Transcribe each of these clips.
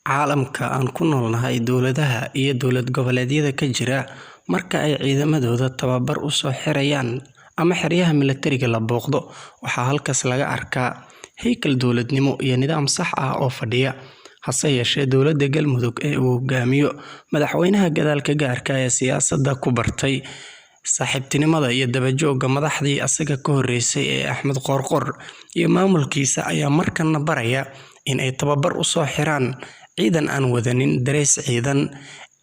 Caalamka aan ku noolnahay, dowladaha iyo dowlad goboleedyada ka jira marka ay ciidamadooda tababar u soo xirayaan ama xeryaha militariga la booqdo, waxaa halkaas laga arkaa heykal dowladnimo iyo nidaam sax ah oo fadhiya. Hase yeeshee, dowladda Galmudug ee uu hogaamiyo madaxweynaha gadaalka gaarka ee siyaasadda ku bartay saaxiibtinimada iyo dabajoogga madaxdii asaga ka horeysay ee Axmed Qoorqoor iyo maamulkiisa, ayaa markana baraya in ay tababar u soo xiraan ciidan aan wadanin darees ciidan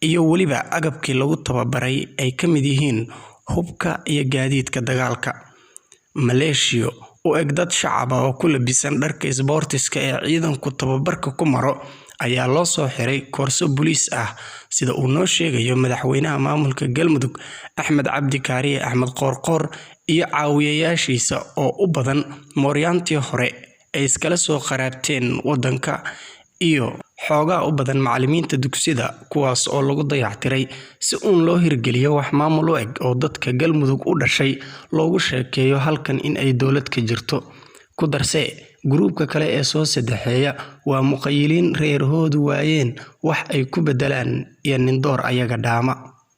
iyo weliba agabkii lagu tababaray ay ka mid yihiin hubka iyo gaadiidka dagaalka. Maleeshiyo u eg dad shacab ah oo ku labisan dharka isboortiska ee ciidanku tababarka ku maro ayaa loo soo xiray koorso booliis ah, sida uu noo sheegayo madaxweynaha maamulka Galmudug Axmed Cabdi Kaariye Axmed Qoorqoor iyo caawiyayaashiisa oo u badan mooryaantii hore ay iskala soo qaraabteen wadanka iyo xoogaa u badan macalimiinta dugsida, kuwaas oo lagu dayactiray si uun loo hirgeliyo wax maamul u eg oo dadka Galmudug u dhashay loogu sheekeeyo halkan in ay dowlad ka jirto. Ku darse, gruubka kale ee soo saddexeeya waa muqayiliin reerahoodu waayeen wax ay ku bedelaan iyo nindoor ayaga dhaama.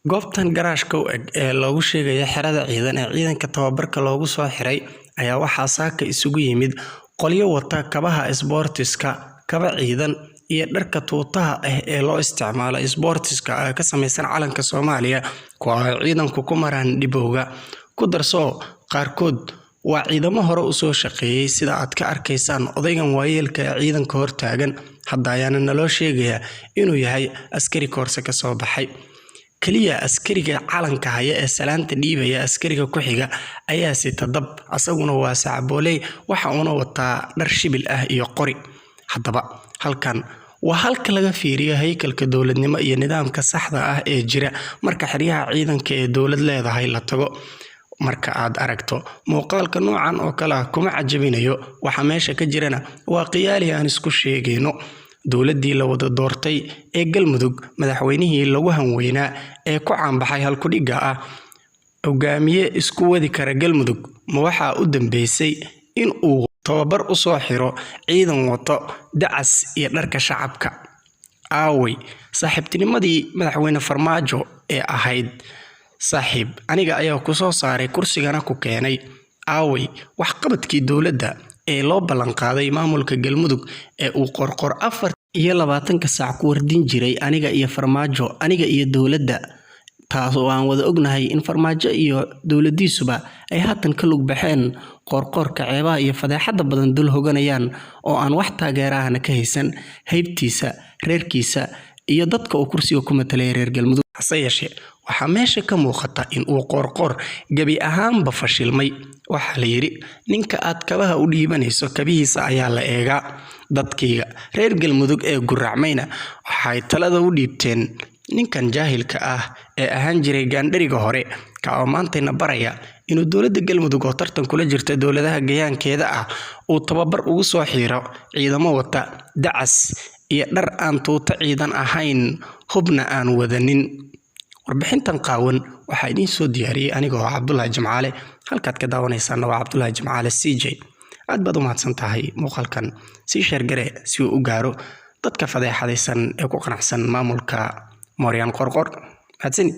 Goobtan garaashka u eg ee loogu sheegayo xerada ciidan ee ciidanka tababarka loogu soo xiray ayaa waxaa saaka isugu yimid qolyo wata kabaha isboortiska, kaba ciidan iyo dharka tuutaha ah ee loo isticmaalo isboortiska ee ka samaysan calanka Soomaaliya, kuwa ay ciidanku ku maraan dhibowga. Ku darsoo, qaarkood waa ciidamo hore u soo shaqeeyay, sida aad ka arkaysaan odaygan waayeelka ee ciidanka hortaagan hadda ayaana naloo sheegayaa inuu yahay askari koorse ka soo baxay. Kaliya askariga calanka haya ee salaanta dhiibaya askariga ku xiga ayaa sita dab, asaguna waa sacbooley, waxa uuna wataa dhar shibil ah iyo qori. Haddaba halkan waa halka laga fiiriyo haykalka dowladnimo iyo nidaamka saxda ah ee jira marka xeryaha ciidanka ee dowlad leedahay la tago. Marka aad aragto muuqaalka noocan oo kale ah, kuma cajabinayo. Waxa meesha ka jirana waa qiyaali aan isku sheegayno. Dowladdii la wada doortay ee Galmudug, madaxweynihii lagu hanweynaa ee ku caanbaxay halkudhigga ah hogaamiye isku wadi kara Galmudug, ma waxaa u dambeysay in uu tababar u soo xiro ciidan wato dacas iyo dharka shacabka? Aaway saaxiibtinimadii madaxweyne Farmaajo ee ahayd "Saaxiib, aniga ayaa ku soo saaray, kursigana ku keenay"? Aaway waxqabadkii dowladda ee loo ballanqaaday maamulka Galmudug ee uu Qorqor 24-ka saac ku wardin jiray "Aniga iyo Farmaajo, aniga iyo dowladda"? Taas oo aan wada ognahay in Farmaajo iyo dowladdiisuba ay haatan ka lug baxeen Qoorqoorka ceebaha iyo fadeexadda badan dul hoganayaan oo aan wax taageera ahna ka haysan haybtiisa, reerkiisa iyo dadka uu kursiga ku matalaya reer Galmudug. Hase yeeshee, waxaa meesha ka muuqata in uu Qoorqoor gebi ahaanba fashilmay. Waxaa la yidhi, ninka aad kabaha u dhiibanayso kabihiisa ayaa la eegaa. Dadkayga reer Galmudug ee guracmayna waxay talada u dhiibteen ninkan jaahilka ah ee ahaan jiray gaandhariga hore, ka oo maantayna baraya inuu dowladda Galmudug oo tartan kula jirta dowladaha gayaankeeda ah uu tababar ugu soo xiro ciidamo wata dacas iyo dhar aan tuuto ciidan ahayn, hubna aan wadanin. Warbixintan qaawan waxaa idiin soo diyaariyey aniga oo Cabdulaahi Jimcaale. Halkaad ka daawanaysaana waa Cabdulaahi Jimcaale CJ. Aad baad u mahadsan tahay. Muuqaalkan sii share garee si uu u gaaro dadka fadeexadaysan ee ku qanacsan maamulka Mooryaan Qorqor. Mahadsanid.